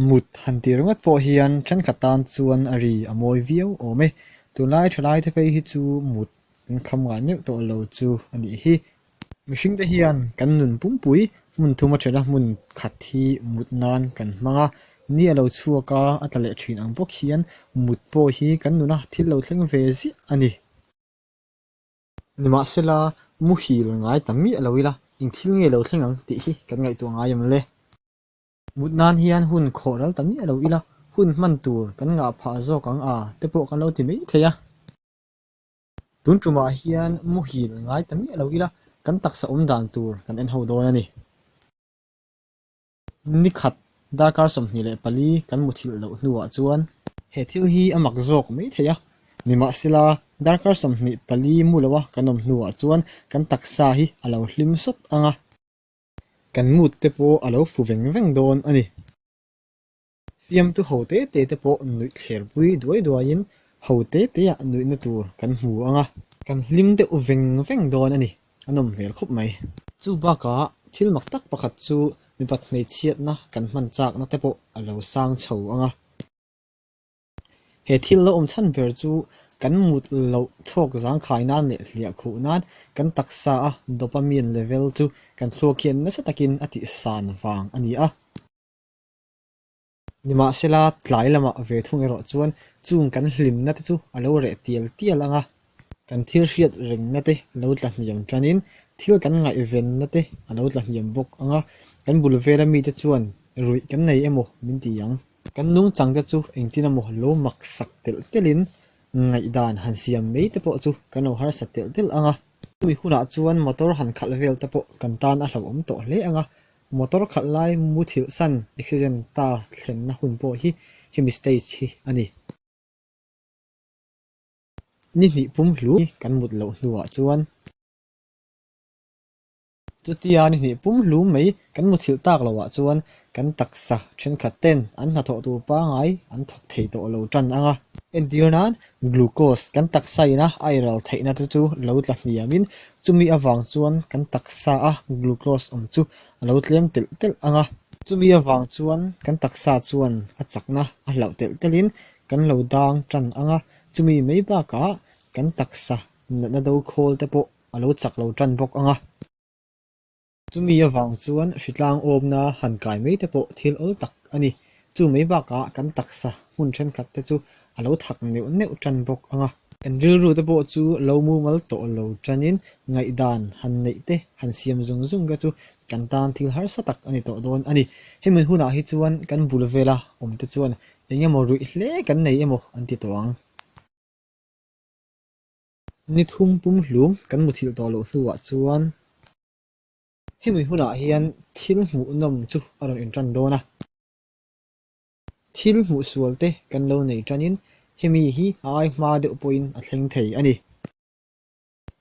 Mut han tih ringawt pawh hian thenkhat tan chuan a ri a mawi viau awm e. Tunlai thalai te phei hi chu mut an kham ngai meuh tawh lo chu a nih hi. Mihring te hian kan nun pumpui hmun thum a thena hmun khat hi mut nan kan hmang a, ni a lo chhuak a, a tla leh thin ang bawk hian mut pawh hi kan nuna thil lo thleng ve ziah a ni. Nimahsela, muhil ngai ta miah lo ila, eng thil nge lo thleng ang tih hi kan ngaihtuah ngai em le? Mut nan hian hun khawh ral ta miah lo ila, hun hman tur kan ngah phah zawk ang a te pawh kan lo ti mai thei a. Tun tumah hian muhil ngai ta miah lo ila, kan taksa awm dan tur kan en ho dawn a ni. Ni khat darkar 24 kan muthilh loh hnuah chuan. He thil hi a mak zawk mai thei a, nimahsela darkar 24 mu loa kan awm hnuah chuan kan taksa hi a lo hlim sawt ang a. Kan mood te pawh a lo fu veng veng dawn a ni. Fiamtu ho te te te pawh nuih thler pui duai duaiin ho te teah nuihna tur kan hmu ang a. Kan hlim deuh veng veng dawn a ni, a nawm hmel khawp mai. Chu bakah thil mak tak pakhat chu mipat hmeichhiatna kan hman chakna te pawh a lo sang chho ang a. He thil lo awm chhan ber chu kan mut loh chhawk zangkhai nan leh hliah khuh nan kan taksa a dopamine level chu kan thluak hian nasa takin a tihsan vang a ni a. Nimahsela tlai lamah ve thung erawh chuan chung kan hlimna te chu a lo reh tial tial ang a, kan thil hriat rengna te lo tla hniam tanin thil kan ngaihvenna te a lo tla hniam bawk ang a, kan bul vela mite chuan ruih kan nei emaw min ti ang. Kan nungchang te chu engtin emaw lo mak sak telh telhin ngaihdan han siam mai te pawh chu kan lo harsa telh telh ang a. Chumi hunah chuan motor han khalh vel te pawh kan tan a hlauhawm tawh hle ang a, motor khalh lai muthilh san accident ta thlenna hun pawh hi hemi stage hi a ni. Ni hnih pum hlu kan mut loh hnuah chuan. Chutia ni hnih pum hlum mai kan muthilh tak loh ah chuan kan taksa thenkhat ten an hnathawh tur pangai an thawk thei tawh lo tan ang a. Entir nan glucose kan taksa ina a iral theihna te chu lo tla hniam in chumi avang chuan kan taksa a glucose awm chu a lo tlem telh telh ang a. Chumi avang chuan kan taksa chuan a chakna a hlauh telh telh in kan lo dang tan ang a, chumi mai bakah kan taksa natna do khawl te pawh a lo chak lo tan bawk ang a. Chumi avang chuan hritlang awmna han kai mai te pawh thil awl tak a ni. Chu mai bakah kan taksa hmun thenkhat te chu a lo thak neuh neuh tan bawk ang a. Kan rilru te pawh chu lo mumal tawh lo tanin ngaihdan han neih te han siam zung zung te chu kan tan thil harsa tak a ni tawh dawn a ni. Hemi hunah hi chuan kan bul vela awm te chuan eng emaw ruih hle kan nei emaw an ti tawh ang. Ni thum pum hlum kan muthilh tawh loh hnuah chuan hemi hunah hian thil hmuhnawm chu a rawn intan dawn a. Thil hmuh sual te kan lo nei tanin hemi hi a ai hma deuh pawhin a thleng thei a ni.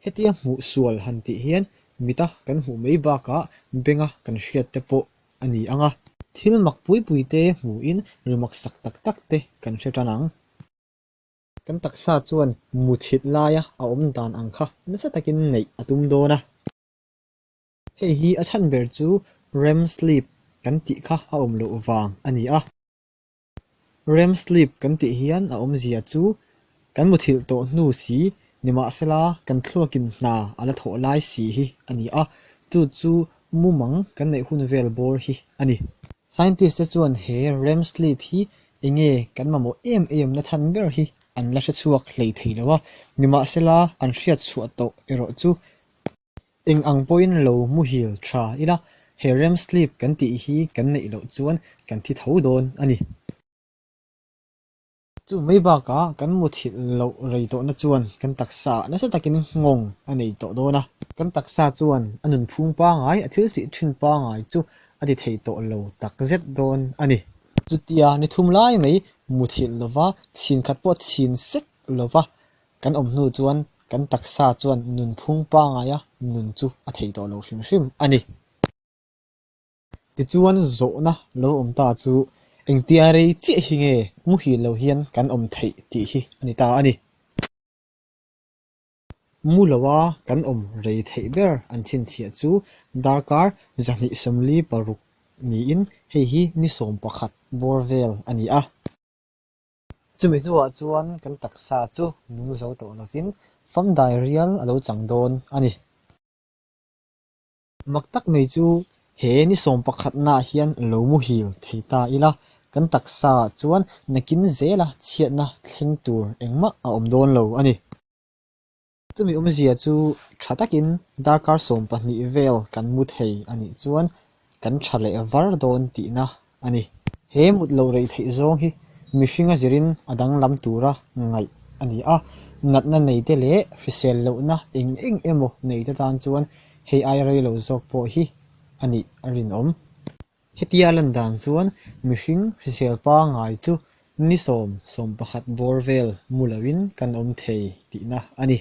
Hetia hmuh sual han tih hian mita kan hmuh mai bakah benga kan hriat te pawh a ni ang a. Thil mak pui pui te hmuhin ri mak sak tak tak te kan hre tan ang. Kan taksa chuan muthilh laia a awm dan ang kha nasa takin neih a tum dawn a. Hei hi a chhan ber chu REM sleep kan tih kha a awm loh vang a ni a. REM sleep kan tih hian a awmzia chu kan muthilh tawh hnu si nimahsela kan thluakin hna a la thawh lai si hi a ni a, chu chu mumang kan neih hun vel bawr hi a ni. Scientist te chuan he REM sleep hi Enge kan mamawh em em na chhan ber hi an la hre chhuak hlei thei lo a, nimahsela an hriat chhuah tawh erawh chu eng ang pawhin lo muhil tha ila, he REM sleep kan tih hi kan neih loh chuan kan thi tho dawn a ni. Chu mai bakah kan muthilh loh rei tawhna chuan kan taksa nasa takin nghawng a nei tawh dawn a. Kan taksa chuan a nunphung pangai, a thil tih thin pangai chu a ti thei tawh lo takzet dawn a ni. Chutia ni thum lai mai muthilh lova chhin khat pawh chhin sek lova kan awm hnu chuan kan taksa chuan nunphung pangaia nun chu a thei tawh lo hrim hrim a ni. Tichuan zawhna lo awm ta chu engtia rei chiah hi nge muhil lo hian kan awm theih tih hi a ni ta a ni. Mu loa kan awm rei theih ber an chhinchhiah chu darkar 246. niin hei hi ni 11 bawr vel a ni a. Chumi hnuah chuan kan taksa chu nung zo tawh lovin famdai rial a lo chang dawn a ni. Mak tak mai chu he ni sawmpakhatnaah hian lo muhil thei ta ila, kan taksa chuan nakin zela chhiatna thleng tur engmah a awm dawn lo a ni. Chumi awmzia chu tha takin darkar 12 vel kan mu thei a nih chuan kan tha leh var dawn tihna a ni. He mut lo rei theih zawng hi mihringa zirin a danglam tura ngaih a ni a, natna neite leh hrisel lohna eng eng emaw neite tan chuan hei ai rei lo zawk pawh hi a nih a rinawm. Hetia lan dan chuan mihring hrisel pangngai chu ni sawm 11 bawr vel mu loin kan awm thei tihna a ni.